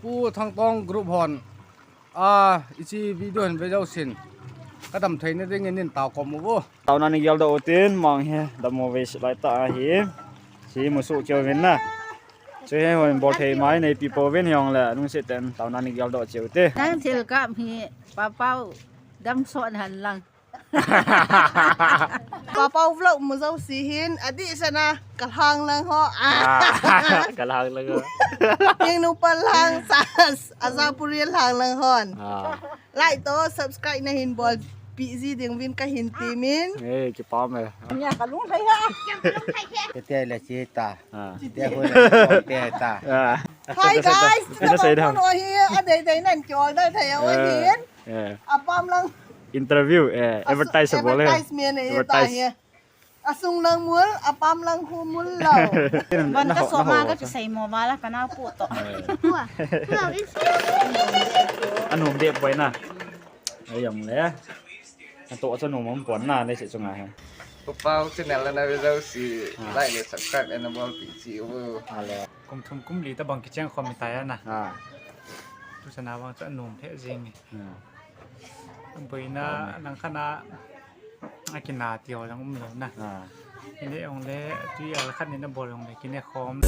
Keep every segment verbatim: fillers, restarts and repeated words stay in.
Pu Thangtong group hon, a, hiche video hin ve jousen, kadam theina dingin neitaokhom uvo. Taona nei geldoh utin, mang hi dam uve, silai tah ahi. Hiche musoh keu vin na. Chuhi hon bol thei mai neipi pouvin hijongle, lungset tah in taona nei geldoh cheh ute. Nang thil kap hi, Papau, dam sot hen lang. Papau vlog mu jouse hin, adeh sena, ka lhang lang ho. Ah. Ka lhang lang ho. King nu pa lhang sa, Ajapuri lhang lang hon. Ah. Like toh, subscribe nahin bolpeh ji ding uvin kahin temin. Eh, kipah e. Nia ka lunglhai ha. Kiti le chita. Ah. Kiti le chita. Ah. Hi guys, ina sei dam. Hi, adei dei nan ki order thei u hin. Eh. Apam lang. Interview, eh, advertise bol e. Advertisement e, advertise. Asung lang mul, apam lang khu mul lou. Van ka so ma ka chu sei mo vala ka nao pu toh. Anom deh poi na. Ai jong le. Natoh chu nom um pon na, nei sei chunga he. Pu Pau channel la na ve jouse, ah, like le subscribe ana bolpeh cheh uvo. Ale. Kum thum kum li tabang kicheng khom tai na. Ah. Tu sana vang chu anom thei jing e. Ah. Boina lang khat na, akina ti ho jong um lou na. Ah. Ine jong le, tui al khat ni na bol jong le, kine khom.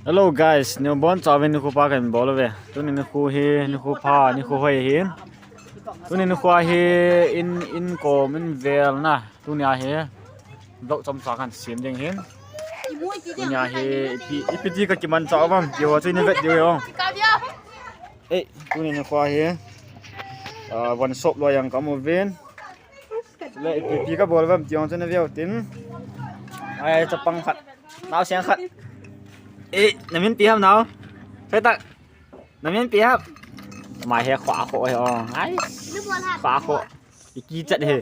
Hello guys, neo bon chauvin nikho pha kahin bol uve. Tuni nikho hi, nikho pha, nikho hoi ahin. Tuni nikho hi in, in kom, in vel na. Tuni a hi vlog chomcha kahin sem ding ahin. Tuni a hi ipi, ipi ti kakimanchah uvam, keiho chu nei vet diu ahi. Eh, tuni nikho hi, ah, von sop loi jong kaum uvin. Le ipi ipi kabol uvam ti jong chu nei ve utin. Ai, chapang khat. Naosen khat. Eh, namin ipi ham nao? Sei ta. Namin ipi ham? Mai he khua kho he o. Ai. Khua kho. Iki chat he.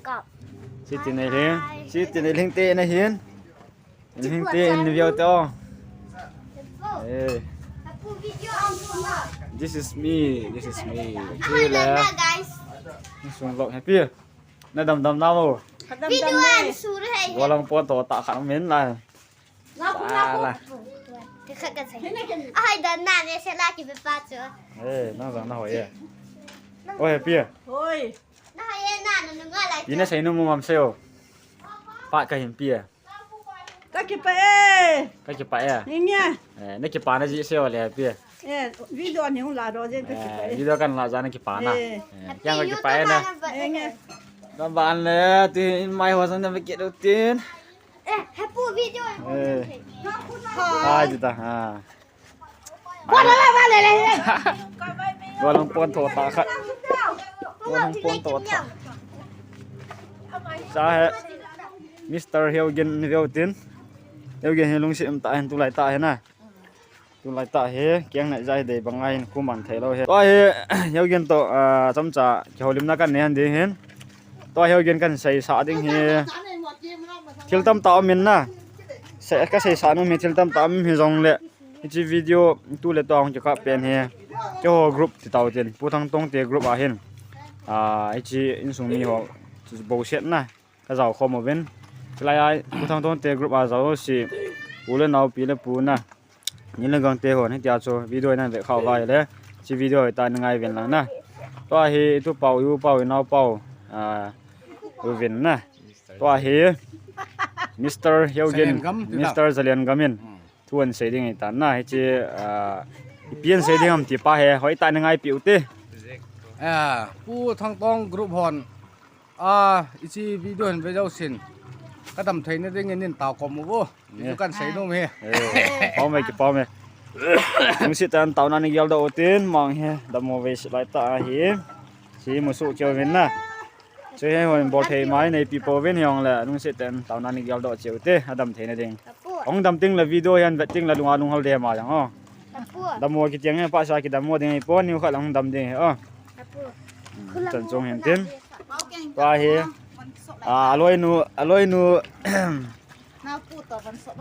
Siti nei lhing. Siti nei lhing te na hin. Lhing te in view te o. Eh. This is me. This is me. Chule. Insung vlog happy. Na dam dam na mo. Video an sur hai. Golang pon to ta khan min la. Sala. Ahoi dan na ne se la ki be pa chu. Eh, nang jong na hoi e. Oi, happy. Hoi. Na hoi e na nu nga lai. Ina sei nu mu mam sei o. Pa kahin pi e. Ka kipah e. Ka kipah e. Nge. Eh, na kipana ji sei o le happy. Eh, video ni hung la do je ka kipah e. Video kan la ja na kipana. Eh. Eh, kya ka kipah e na. Nge. Ka ban le ti in mai ho sang na be ke do tin. Eh, happy video. Eh. Hai. Hai, juta. Ha. Pon la, pon la, le, le. Golang pon to ta khat. Golang pon to ta. Sa he. Mister Heugen veu tin. Heugen hi lungset um ta hin tulai ta hi na. Tulai ta hi, keng na jai dei bang a hin khu man thei lou hi. Tua hi, Heugen to, ah, chomcha, kihoulimna kan nei han ding hin. Tua Heugen kan seisah ding hi. Thil tamtah um in na. Se, ka seisah nom hi thil tamtah um hi jong le. Hiche video tu le tua hung kikap pen hi. Keiho group ti tau tin. Pu Thangtong te group a hin. Ah, hiche insung mi ho. Chu bou set na. Ka jao khom uvin. Chulai a, Pu Thangtong te group a jao si. U le nao, pi le pu na. Ni le gang te hon, hitia chu video nan ve khau vai le. Hiche video hi ta nei ngai uvin lang na. Tua hi, i tu pau, i u pau, i nao pau. Ah, uvin na. Tua hi, Mister Heugen, Zalen Gam, Mister Zalen Gam in. Hmm. Thu an sei ding ahi tan na, hiche, ah, ipi an sei ding ham ti pa hi, hoitah in nei ngaipi u te. Ah, Pu Thangtong group hon, ah, hiche video hin ve jousen, kadam theina dingin neitaokhom uvo. Hichu kan sei nom e. Eh, pom e, kipom e. Lungset tah in taona nei geldoh utin, mang hi, dam uve, silai tah ahi. Hiche musoh keu vin na. Chuhi hon bol thei mai neipi pouvin hijongle, lungset tah in taona nei geldoh cheh u te, adam theina ding. Apu. Hung dam teng le video hi an vet teng le lunga lunghol deh ma jong o. Apu. Dam u kiti jeng hi pasa kidam u ding hi pon, niu khat lang hung dam ding hi o. Apu. Hmm, chan chung hin tin. Tua hi. Ah, aloinu, aloinu.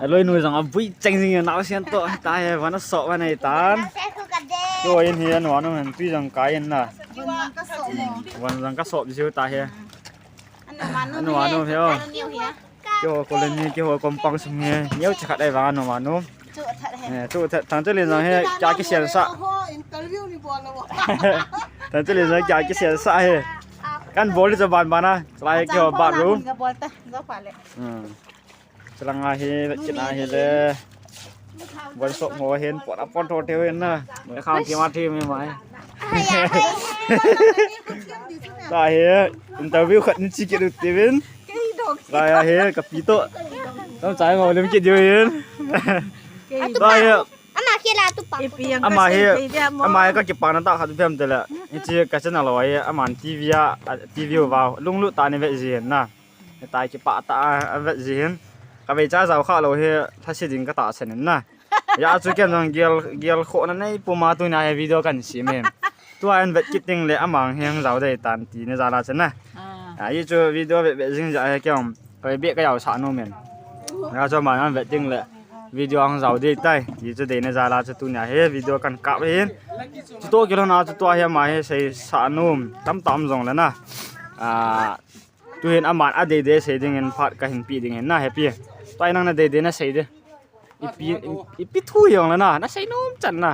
Aloinu jong avui cheng jing e, naosen toh, ta hi, van asop van ahi tan. Keiho in hi, anu, anu hin tui jong kai in na. Van jong kasop jiu ta hi. Anu anu he o. Keiho colony, keiho compound sung hi neocha khat ahivang anu anu. Chu that he. Eh, chu that, thang chu lin jong hi kya kisel sa. Interview ni bol na bo. Thang chu lin jong kya kisel sa he. Kan bol chu ban ban a. Chalai keiho bathroom. Ka bol ta. Jo pha le. Hmm. Chalanga hi, vetkit na hile. Bon sop ho hin, pon a pon tho teu hin na. Moi kham thim a thim hi mai. Tua hi, interview khat ni chi kit u tivin. Tua hi, ka pi toh. Tam chai ngol lim kit diu hin. Tua hi, Ama khela tu pa. Ipi jong ama ka hi, sei thei dia mo. Ama hi ka kipana tah khat vem tele. Hiche ka channel loi, aman T V a, a, T V uva, lunglut tah in ave jin na. Hitia kipah tah a, ave jin. Ka vei cha jao kha lou hi, lhasetding ka tahsan in na. Hijeh chun ken jong gel, gel khohna nei puma tunia hi video kan sem in. Tua hin vetkit ding le amang hi hung jao dei tan tina jal a chu na. Ah. Ahi chu video ve, ve jing jeh a hi ken. Ka ve beh ka jaosah nom in. Hijeh chun aman vet ding le. Video hung jao dei tai. Ti chu deina jal a chu tunia hi video kan kap hin. Chutoh kilhon a chu tua hi ama hi seisah nom. Tamtah um jong le na. Ah, tu hin aman a deidei sei ding in phat ka hin pe ding hin na hepi. Tua hi nang na deidei na sei ding. Ipi, ipi thu jong le na, na sei nom chan na.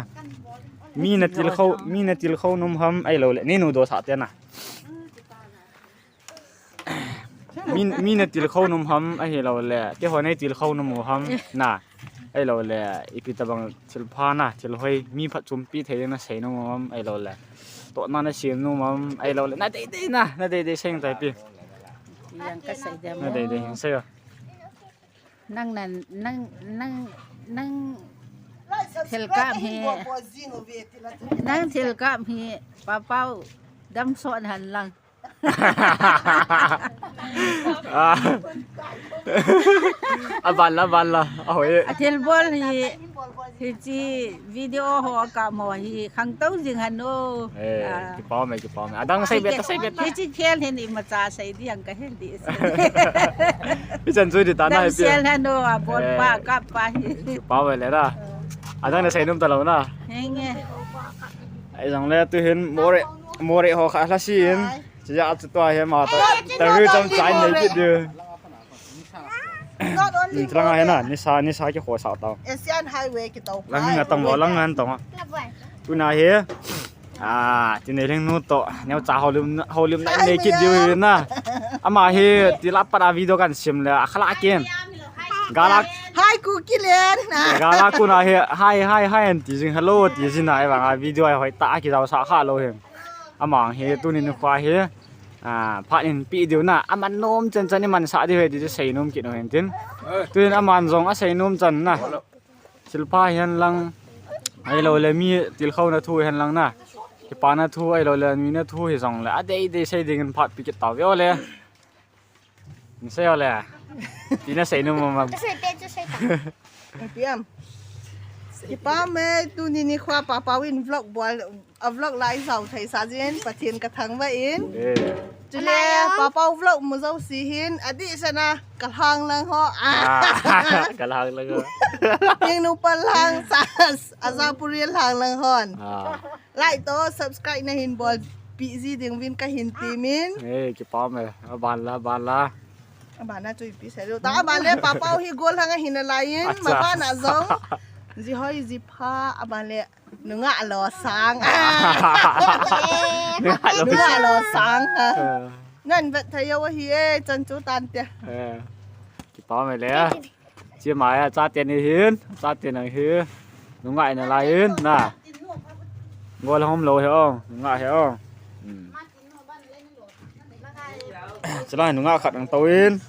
Mi na tilkhou, mi na tilkhou nom ham ahilou le, nei nu dosah te na. Mi, mi na tilkhou nom ham ahilou le, keiho nei tilkhou nom u ham na. Ahilou le, ipi tabang thilpha na, thil hoi, mi phatchompi thei ding na sei nom u ham ahilou le. Tohna na sem nom u ham ahilou le, na deidei na, na deidei sei tai pi. Yang ka sei dia mo. Na deidei, sei o. Nang na, nang, nang, nang thil kap hi, nang thil kap hi, Papau dam son han lang. Ah. Aban la, aban la. Ahoi. A thil bol hi, hiche video ho kap mo hi, khangtou jing han o. Eh, ah. Kipa me, kipa me. Adang sei bet, sei bet. Hiche khel hin imacha sei ding ka hel ding. Hichan chu ding ta na. Dam hi pi. Sel han o, a bol pa, eh, kap pa hi. Kipa me le na. Adang na sei nom ta lou na. Henge. Ahi jong le tu hin more, more ho kha lhaset in. Chuti a chu tua hi ama toh interview chomcha nei kit diu. Not only Chalanga hi na, nisa, nisa kikhosah tau. Asian Highway kitou. Lang hin atong vo, lang hin atong. Tuna hi, ah, Tinelhing nu toh, neocha houlim, houlimna nei kit diu hi na. Ama hi, tila pat a video kan sem le, akhala kin. Galak. Hi, Kuki Len. Galak kuna hi, hi, hi, hi, an ti jing, hello, ti jing na, ahivang a video hi hoitah a kijaosah kha lou hi. Amang hi tuni nikho hi, ah, phat in pe diu na, aman nom chan chan in mansah diu ahi ti chu sei nom kit u hin tin. Tuin aman jong asei nom chan na. Thilpha hihen lang, ahilou le mi tilkhouna thu hihen lang na. Kipana thu, ahilou le nuina thu hi jong le, adei dei sei ding in phat pe kit tau ve o le. Nasei o le. Tina sei nom mama. Ka sei pet chu sei ta. Ipi ham. Kipa me tuni nikho Papau in vlog bol, a vlog lai jao thei sa jin, Pathen ka thangvah in. Eh. Chule Papau vlog mu jouse hin, adeh sena ka lhang lang ho. Ah. Ah, ka lhang lang ho. Ing nu pa lhang sa, Ajapuri lhang lang hon. Ah. Like toh subscribe nahin bolpeh ji ding uvin kahin temin. Eh, kipa me. Aban la, aban la. Aban na chu ipi sei lou. Ta aban le Papau hi gollhang ahi nalai in. Acha. Maban a jong. Ji hoi ji pha, aban le nungah losang. Nungah losang. Eh. Ngan vet thei jou ahi e, chan chu tan te. Eh. Kipa me le. Chi mai a, chaten ahin, chaten ahi. Nungah nalai in, na. Gol hom lou hi o, nungah hi o. Hmm. Chulai nungah khat ang tou in.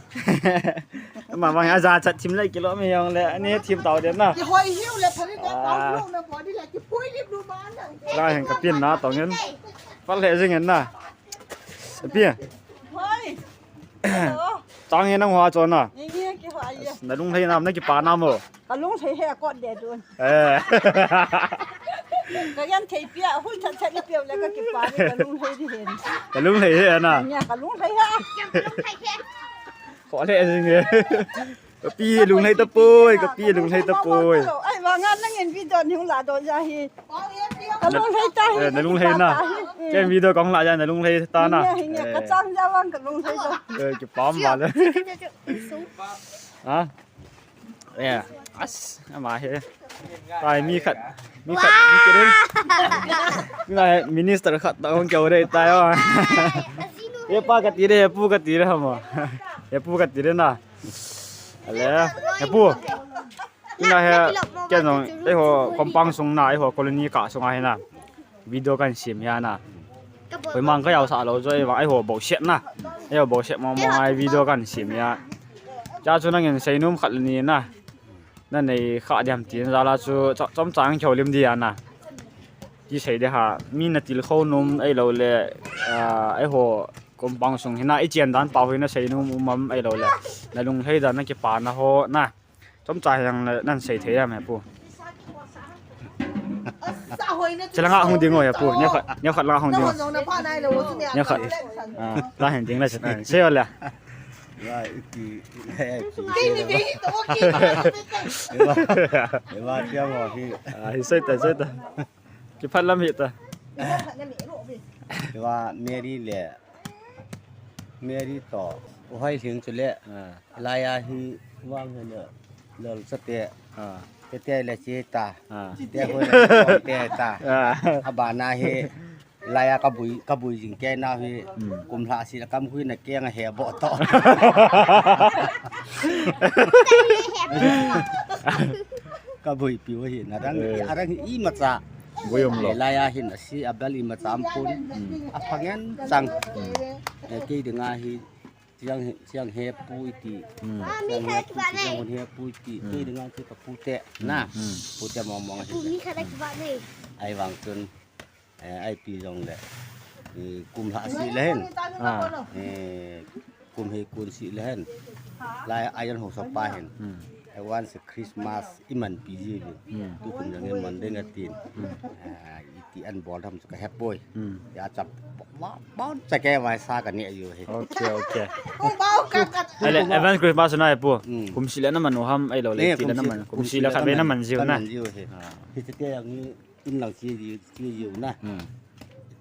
Ama mang aja chat thim lai kilo mi jong le, ani thim tau den na. Kihoi hiu le, phari ka tau lo na body la, kipui lip lu ma na. Chulai hin ka pin na tong in. Pal le jing in na. Pi. Hoi. Chang e nang hoa chon a. Nge nge kihoi e. Na lunglhai nam na kipa nam o. Ka lunglhai he kot de dun. Eh. Ka yan thei pia, hui chat chat ni pia le ka kipa ni ka lunglhai di hen. Ka lunglhai he na. Nya ka lunglhai he. Kho le jing e. Kapi lunglhai tapoi, kapi lunglhai tapoi. Ai, vanga nangin video ni hung la do ja hi. Ka lunglhai ta hi. Eh, na lunglhai na. Ken video kong la ja na lunglhai ta na. Ka chang ja vang ka lunglhai do. Eh, kipah val e. Ha? Eh, as, ama hi. Tai mi khat, mi khat, mi khat. Na he minister khat ta hung kyo re tai o. Hepa kati re, hepu kati re hamo. Hepu kati re na. Ale, hepu. Tuna hi, ken jong, eiho compound sung na, eiho colony kah sunga hi na. Video kan sem hi a na. Koiman ka jaosah lou chu, eiho bouseh na. Eiho bouseh mong mong a video kan sem hi a. Cha chu nangin seinom khat le ni na. Na nei kha diam tin jal a chu, chomcha hung kihoulim di a na. Ti sei de ha, mi na tilkhou nom ahilou le, ah, eiho compound sung hi na, i chen dan pa hi na seinom um am ahilou le. Na lunglhai dan na kipana ho na. Chomcha hiang le nan sei thei am hepu. Chelanga hung ding o hepu. Nia khat, nia khat langa hung ding o. Nia khat. Ah, la hin ding la sei. Sei o le. Eva, iti, iti. Eva, tia mo hi. Ah, hi sei ta, sei ta. Kiphat lam hi ta. Eva, Mary le. Mary to. Uhai hing chu le. Ah. Laiya hi vang hena lol sa te. Ah. Te te le che ta. Ah. Te ho le te ta. Ah. Abana hi laiya ka bui, ka bui jing ke na hi. Hmm. Kum lha si la kam hui na ke nga he bo to. Ka bui piu hi na dang, eh, a dang imacha. Bui um lou. Laiya hin a si a bel imacha am pun. Hmm. A phangen chang. Hmm. Eh, kei dinga hi Chiang, chiang hepu iti. Hmm. Chiang hepu iti, chiang hun hepu iti. Hmm. Kei dinga chu ka pute. Hmm. Na. Hmm. Pute mong mong hi. Pu mi khat a kibat nei. Ahivang chun, eh, ipi jong le. Eh, kum lha si le hen. Ah. Eh, kum hi kun si le hen. Lai ayan ho sa pa hen. Hmm. Advance Christmas i manpi ji uvin. Hmm. Tukum jong i man ding atin. Hmm. Ah, iti an bol tham chu ka hepoi. Hmm. Ya chap ba, ba cha ke vai sa ka ni ayu hi. Okay, okay. Hung bau ka ka. Ale, advance Christmas na hepu. Hmm. Kum si le na man u ham ahilou le, eh, ti le na man. Kum si le khat ve na man ji u na. Ka man ji u hi. Ah. Hi te te yang ni In lang chi ji, chi ji na. Hmm.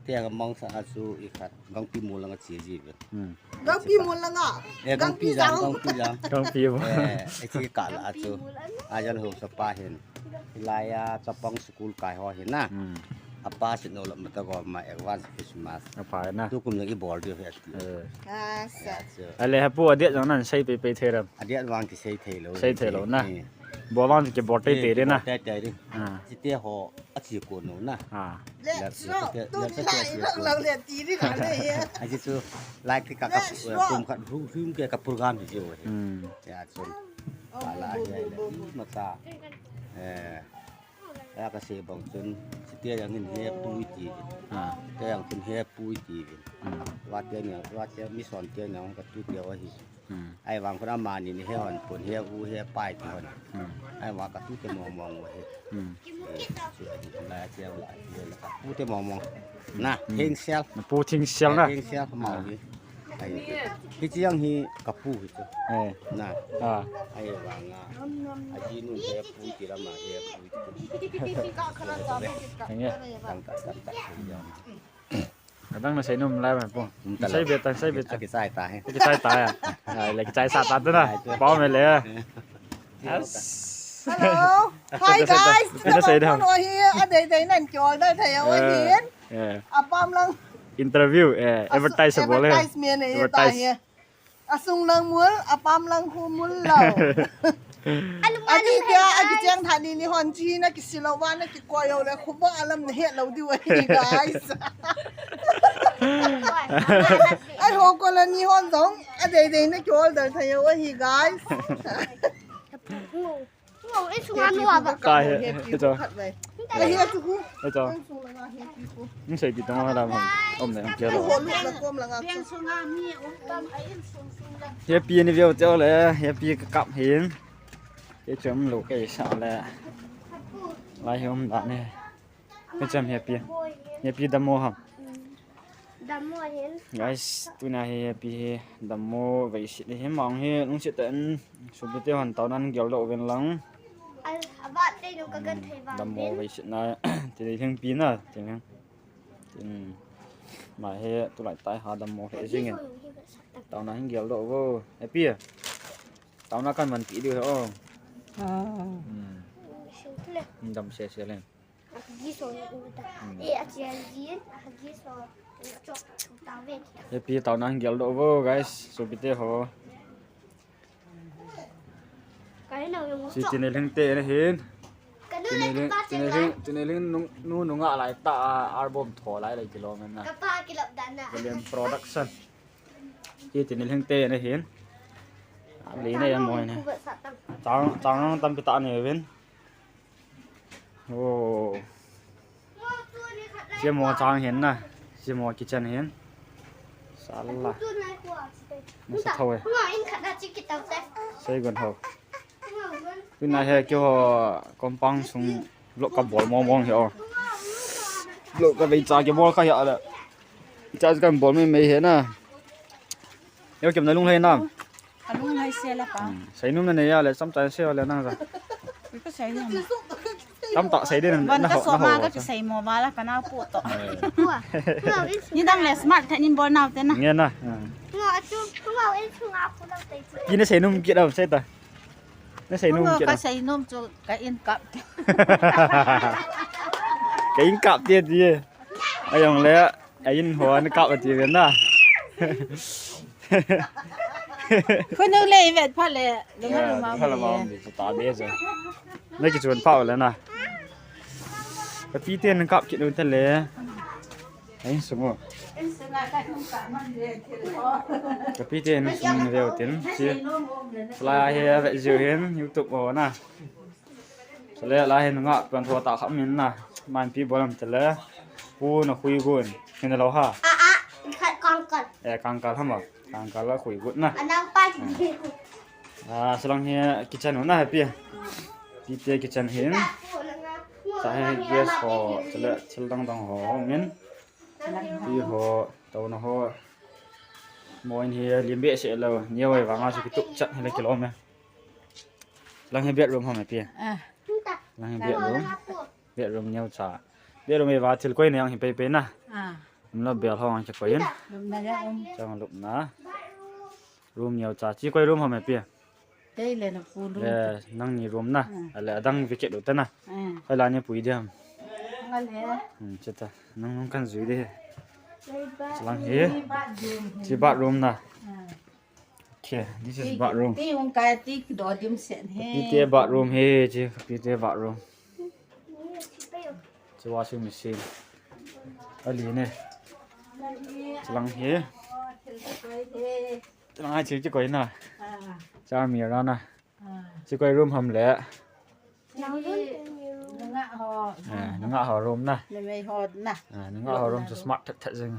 Te ka mang sa a chu i khat, Gangpi mol langa chi ji ve. Hmm. Gangpi mol langa. Eh, Gangpi jang, Gangpi jang. Gangpi mol. Eh, eh, chi ka la chu. A jan ho sa pa hin. Laiya chapang school kai ho hin na. Hmm. A pa si no la mata go ma advance Christmas. A pa na. Tukum jang i bol diu he ti. Eh. Ah, sa. Ya chu. Ale hepu a date jang nan sei pe pe thei ram. A date vang kisei thei lou. Sei thei lou na. Eh. Bol vang kibol tei tei ri na. Bol tei tei ri. Ah. Chi te ho. A chi ko no na. Ah. Le, le, so, le, tu le, ni le, la chi i ko. Lang le ti ni la le ye. A chi chu, like ti ka ka, le, so, kum khat hu, hum ke ka program hi jo he. Hmm. Ya chu. Oh, ala bo, ya bo, le, bo, bo. Mata. Eh. Ya ka se bang chun, chi te yang hin hepu ti. Ah. Te yang chun hepu ti. Hmm. Wa te ni, wa te mission te ni ka tu te wa hi. Hmm. Ahivang khun amani ni he hon pon, he u, he pai ti hon. Hmm. Ahivang ka tu te mong mong u he. Hmm. Eh, chu la che la, che la ka tu te mong mong. Na, hmm. Thing sel. Na pu thing sel na. Thing sel ma hi. Ai. Hi chi yang hi ka pu hi chu. Eh. Na. Ah. Ahivang a. A ji nu he pu ti la ma he pu ti. Henge. Tang ta, tang ta, tang ta. Adang na seinom lai ma pu. Hmm, ta. Sei be ta, sei be ta. Kichai ta he. Kichai ta ya. Ai, le kichai sa ta tu na. Ai, tu. Pau me le. As. Hello. Hi guys. Ina sei da. Hi, a dei dei nan kyo da thei o hin. Eh. Apam lang. Interview, eh, advertise bol e. Advertise me ne ta he. Asung lang mul, apam lang khu mul lou. Ati tia, a kicheng tha ni ni hon chi na kisi lou va na kikoi lou le khu ba alam na he lou diu ahi, guys. Ai ho ko la ni hon jong, a dei dei na ki order thei u ahi, guys. Wow, eh, sunga nu aba. Ka he, he cho. He he chu khu. He cho. He sung langa he chu khu. Ni sei pi tong la mo. Om ne, ke lo. Ho lu la kom langa. He pi ni veo cho le, he pi ka kap hin. Ke chom lo ke sa le. Lai hom da ne. He chom he pi. He pi da mo ham. Guys, tuna hi Happy hi dammo veiset hi mang hi lungset tah in sopite hon taona hin geldoh uvin lang. Dammo veiset na, tini lhingpi na, tini. Tin, ama hi tulai tah a dammo hi jingin. Taona hin geldoh uvo. Happy. Taona kahin manpi diu hi o. Dam sese le. Happy, taona hin geldoh uvo, guys. Sopite ho. Chi tini lhingte na hin. Tini lhing, tini lhing, tini lhing nu nungah lai tah a album tho lai lai kilom in na. William Production. Chi tini lhingte na hin. Lei na ya moi na. Chang, chang tampi tah nei uvin. Chi mo chang hin na. Chi mo kitchen hin. Sala. Masa thou e. Sei gon ho. Tuna hi keiho compound sung vlog kabol mong mong hi o. Vlog kavei cha kibol kha hi a le. Cha kabol mei mei hi na. Yo kem na lunglhai nam. Kalunglhai se la pa. Seinum nanei a le, chomcha sei le nang ja. Tamtah sei ding na ho, na ho. Kasei mo ba la kana pu to. Nidang le smart tah in bol nau te na. Nge na. Pi na seinum kit a sei ta. Na seinum kit a. Kasei nom chu ka in kap. Ka in kap te ti. Ajong le, a in ho na kap ti ve na. Khunu le i vet pha le, luma luma. Pha luma mi ta be jo. Na kichun pha le na. Kapi te na kap kit u te le. A insung o. Kapi te insung veu tin. Chi. Lai hi a ve jiu hin YouTube o na. Chule lai hin nungah pan tho ta kham in na. Manpi bolam tele. Pu na khui gun. Hin lo ha. A a, khat kangkal. Eh, kangkal hama. Kangkal la khui gun na. Anang pa. Ah, salang hi kitchen na Happy. Pi te kitchen hin. Sa hi gas ho, chule thil dang dang ho min. Pi ho, taona ho. Moin hi lim behseh lou. Neo ai vanga chu kitup chat hi le kilom e. Lang hi bedroom ham Happy. Ah. Lang hi bedroom. Bedroom neo cha. Bedroom e va thil koi ne ang hi pei pei na. Ah. Umlo bel ho ang cha koi in. Lupna ya um. Chang lupna. Room neo cha. Chi koi room ham Happy. Tei le na pu room. Le nang ni room na. Ah. Ale adang vacate u ta na. Ah. Koi la ni pui diam. Ngal he. Hmm, cheta. Nang nang kan jui de. Lang hi. Chi bathroom na. Ah. Okay, this is bathroom. Ti hung kai ti do dim sen he. Pi te bathroom he, chi pi te bathroom. Chi washing machine. Ali ne. Lang he. Lang ai chi chi koi na. Cha mi ra na. Chi koi room ham le. Nungah ho. Ah, nungah ho room na. Numei ho na. Ah, nungah ho room chu smart that that jing.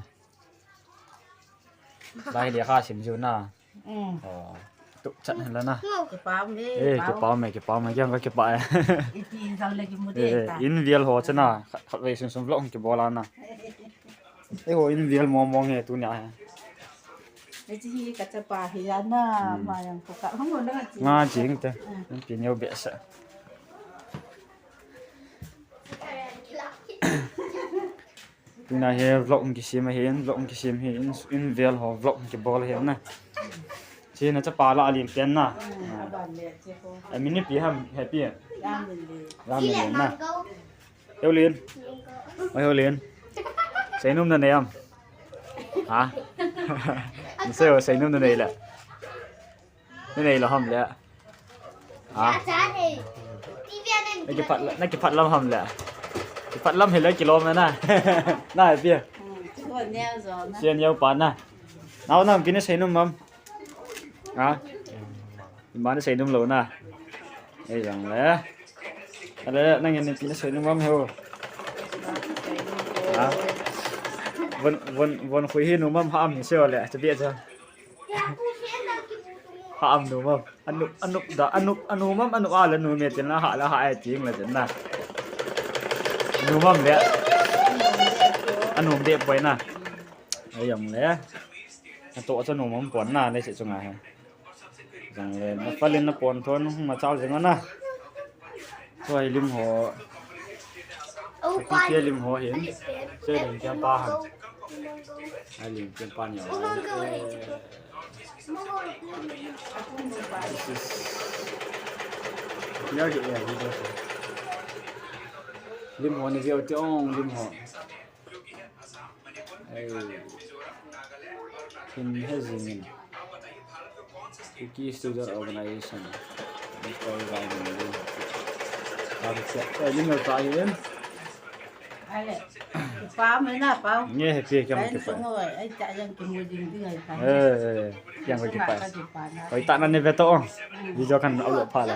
Lai le kha sim ju na. Mm. Oh. Tu chat hen la na. Kipah me, eh, kipah me, kipah me, kipah me, kipah e. Iti jang le kimu de ta. In vial ho chana, khat, khat vei sum sum vlog kibol a na. Eiho in vial mong mong e tunia he. Hiche hi ka chapa hi ana, hmm, ma yang ko ka hung na chi. Nga jing te. Hmm. Pi neo behseh. Tuna hi vlog kisem ahin, vlog kisem ahin, in vial ho vlog kibol ahin na. Chi na chapa la alin pen na. Hmm, aban le chi ko. Amin ipi ham Happy. Ram le. Ram le na. Heolin. Oi, Heolin. Seinum nanei am? Ha? Nasei o, seinum nanei le. Nanei lou ham le. Ha? Na kiphat, na kiphat lam ham le. Kiphat lam hile kilom na. Na Happy. Sia neo pa na. Nao na pi na seinum am? Ha? Ima na seinum lou na. Ei jang le. Ale, nang in pi na seinum am he o. Ha? Von, von, von khui hi nu mam ha am ni se o le. Cha bia cha. Ha am nu mam. Anu, anu da, anu, anu mam, anu a le nu me tin la ha la ha ai ting le tin na. Nu mam le. Anu de poi na. Ei jong le. Natoh chu nom um pon na, leiset chunga hi. Jong le, na phalin na pon thon, hung machal jing na. Tua hi lim ho. Sakhi lim ho hin. Che lim kiam pa han. Ai lim kiam pa ni. This is. Clear hi, yeah, video. Lim ho ni view ti ong lim ho. Ei, Kim Hezin, Kuki Student Organization. Mister Ryan Lin. Lam siap. Eh, Lin Ryan Lin. Ale, pa me na pa. Nge he pia kiang ke pa. Ai, ta yang ke mo ding ding ai pa. Eh, eh, kiang ke pa. Oi, ta na ne ve to. Video kan upload pha la.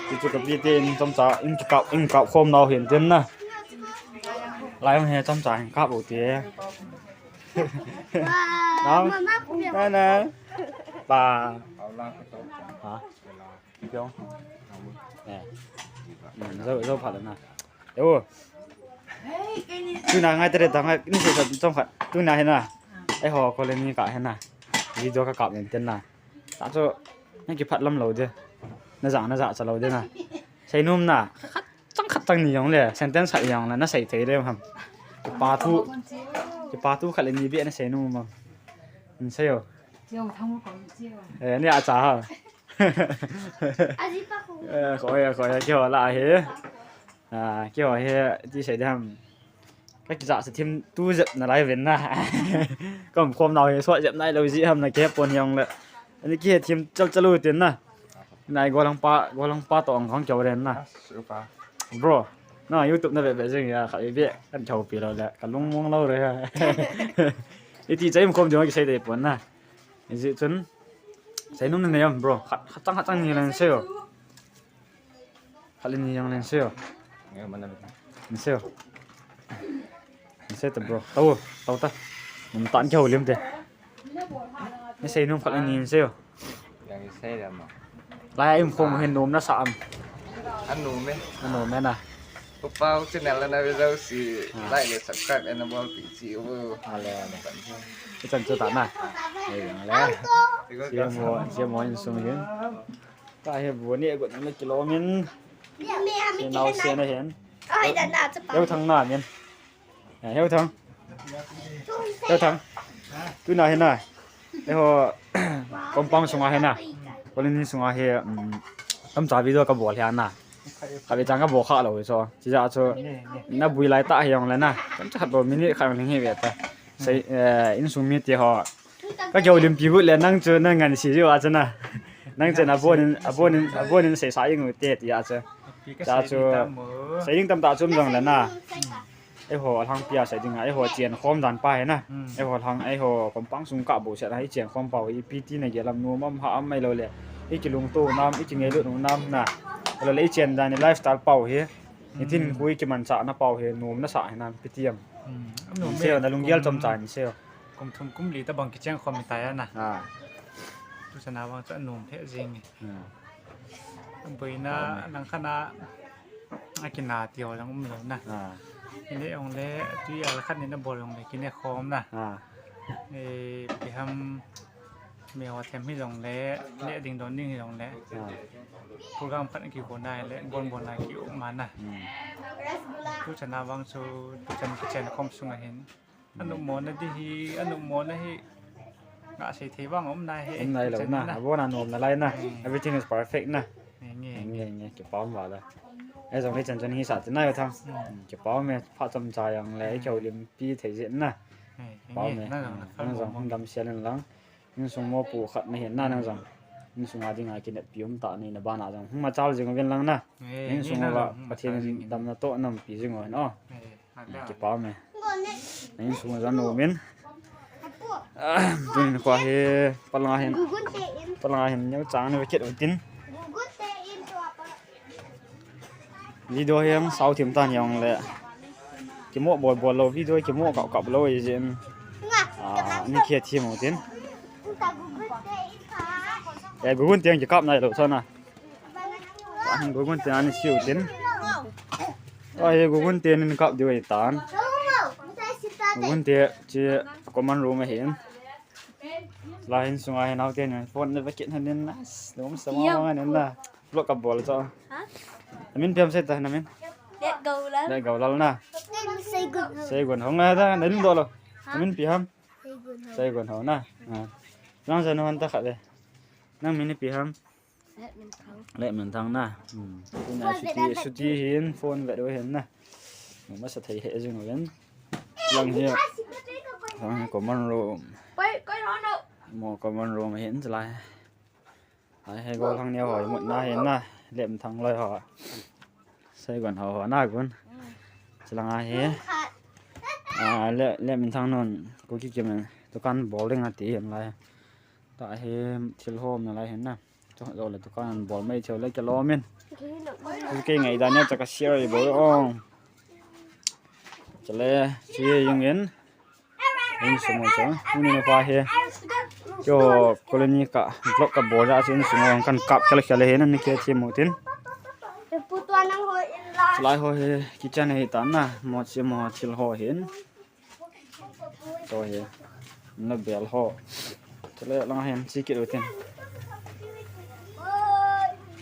Ti chu ka pi te in chomcha in kikap, in kap khom nau hin tin na. Lai he chomcha in kap u ti. Nau. Na na. Pa. Ha. Piong. Eh. Zo zo pha na. Yo. Tuna ngai tere ta ngai ni se chom khat. Tuna he na. Eiho colony ka he na. Video ka kap len tin na. Ta chu, na kiphat lam lo de. Na ja, na ja cha lo de na. Sei nom na. Khat chang khat chang ni jong le, sentence khat jong le, na sei thei le ham. Kipa thu, kipa thu khat le ni be na sei nom ham. Hin sei o. Eh, ni a cha ha. Eh, ko ya, ko ya, kio la he. Ah, kio he, ti sei de ham. Ka kija sa thim tu jep na lai ven na. Kom kom nau he so jep nai lo ji ham na ke pon jong le. Ani ki he thim chal chal u tin na. Nai golang pa, golang pa to ang khang kyo ren na. Bro, na YouTube na ve ve jing ya, kha ve kan chau pi lo le. Ka lung mong lo re ha. Iti chai kom jong ki sei de pon na. Iji chun. Sei nom na ne yam bro. Khat, khat chang khat chang ni len sei o. Khat le ni jong len sei o. Nge mana. Ni sei o. Ni sei ta bro. Tau, tau ta. Nom tan keu lim te. Ni sei nom khat le ni sei o. Yang ni sei le ma. Lai im khom hin nom na sa am. An nom e. An nom e na. Upau channel na ve jo si. Like le subscribe and all pi chi u. Ale ale. Ichan chu ta na. Ei ale. Siamo, siamo insung hin. Ta he bu ni got na kilo min. Si nau se na hen. Ai, da na, chapa. Heu thang na min. Heu thang. Heu thang. Tu na he na. Eiho kompang sunga he na. Colony sunga he, um, tam cha video ka bol he na. Ka ve chang ka bol kha lo so. Chi ja chu. Na bui lai ta he jong le na. Tam cha khat bol minute khat jong le he ve ta. Sei, eh, insung mi ti ho. Ka keu lim pi bu le nang chu nang ngan si ju a chu na. Nang chu na bonin, abonin, abonin sei sa ing u te ti a chu. Cha chu sei ding tam ta chum jong le na. Eiho alhang pia sei ding a, eiho chen khom dan pa he na. Eiho alhang, eiho kompang sung ka bu se na, i chen khom pau hi pi ti na ge lam nu mam ha am mai lo le. I kilung to nam, i kingei lu nu nam na. Lo le i chen dan ni lifestyle pau hi. Nitin hui kiman cha na pau hi, nom na sa hi nam pi ti am. Ni se na lunggel chom cha ni se. Kum thum kum li ta bang kicheng khom ta ya na. Ah. Tu sana bang chu anom the jing. Ah. Boina nang khana akina ti ho jong um lo na. Ah. Ine ong le tu ya khat ni na bol ong le kine khom na. Ah. E pi ham me ho them hi jong le le ding don ding hi jong le. Ah. Program khat ki ko na le bon bon na ki um ma na. Hmm. Tu sana bang chu tu chan kichen khom sung a hin. Anu mo na di hi, anu mo na hi. Nga sei thei bang um nai he. Um nai lo na. Abona nom na lai na. Everything is perfect na. Nge nge. Nge nge, kipah um va la. Ei jong le chan chan hi sa ti nai thang. Kipah um e, pha chom cha jong le keu lim pi thei jin na. Kipah um e. Nang jong hung dam sia len lang. Insung mo pu khat na hin na nang jong. Insung a ding a kinep pi um ta ni na bana jong. Hung machal jing uvin lang na. Insung a Pathen in damna toh nam pi jing uvin o. Kipah um e. Na insung a jong nom in. Ah, tunin kho hi, palanga hin. Palanga hin, neo chang ni kit utin. Video hi ang sao thim tan jong le. Kimo bol bol lo, video kimo kap kap lo ijin. Ah, ni kia thim utin. Eh, gugun tiang kikap nai lo sana. Gugun tiang ni siu tin. Ahi, Gugun te nin kap diu ahi tan. Gugun te chu common room ahin. Lai hin sunga hin hau te nin phone le va kit hanin nas. Lom sama ma nganin na. Vlog ka bol cho. Ha? Namin piam se ta namin. Let go la. Let go la na. Sei gun. Sei gun hong na da. Namin do lo. Ha? Namin pi ham. Sei gun hau. Sei gun hau na. Ha. Nang sa no han ta khat le. Nang min pi ham. Let min thang. Let min thang na. Hmm. Phone Suti, vet vet Suti hin, phone vet vet hin na. Masa thei he jing ven. Lang hi. Lang hi common room. Koi, koi no no. Mo common room hin chalai. Hai, hai gol hang neo hoi mut na hin na. Let min thang loi ho. Sei gun hau ho na gun. Chalang a hi. Ah, le, let min thang non. Ko ki kim dukan bol ding ati hin lai. Ta hi thil hom na lai hin na. Chong lo le dukan bol mai cheu le ke lo min. Ke ngai dan ya chaka share bo ong. Chale, chi yung in. Insung mo cha. Uni na pa hi. Yo, colony ka, vlog ka bol ja insung mo kan kap khel khel hin ni ke chi mo tin. Pu tua nang ho in la. Lai ho hi kitchen hi ta na. Mo chi mo thil ho hin. To hi. Na bel ho. Chale lang hin chi kit u tin.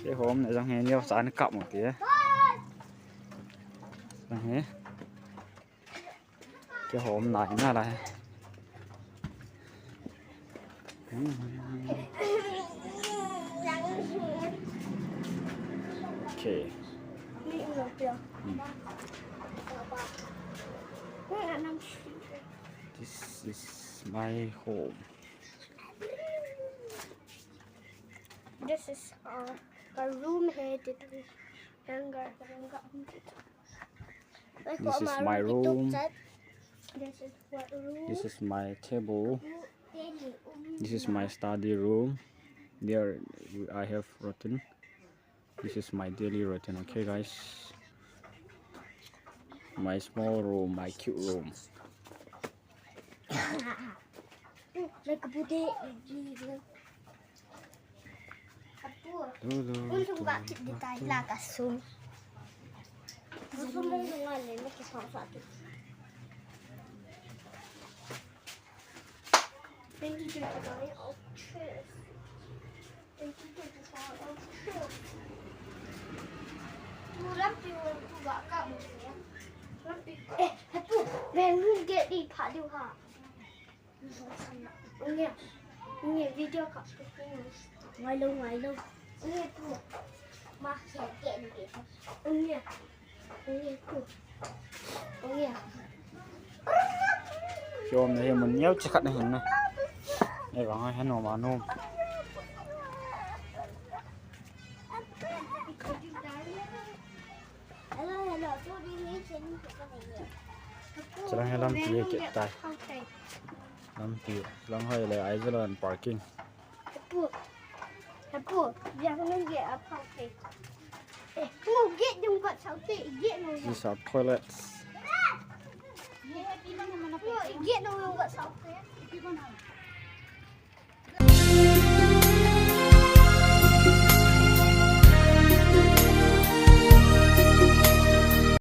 Ke hom ne jang hin yo sa ni kap mo ti. Lang hi. Ke hom na hin na lai. Okay. Hmm. This is my home. This is our, our room here. This is my room. This is what room? This is my table. This is my study room. There I have routine. This is my daily routine, okay, guys? My small room, my cute room. Like a boutique. Apu, un sung ba kit di tai la ka sung. Sung mong sung a le, make it sound like it. Twenty twenty-nine of truth. Twenty twenty-four of truth. Tu lampi, tu ba ka mo ya. Lampi. Eh, Apu, men mun get di pa du ha. Nge, nge, video ka. Ngai lo, ngai lo. Nge tu. Ma, se ke ni ke. Nge. Nge tu. Nge. Kiom na hi mun neo chi khat na hin na. Ei vang hai hanu ma nu. Chalang hi lampi e ke tai. Lampi, lang hai le Aizawl parking. Apu, Apu, ya ko nang ge a parking. Eh, ko ge dung ko chau te, ge no. These are toilets. Ko ge no ko chau te.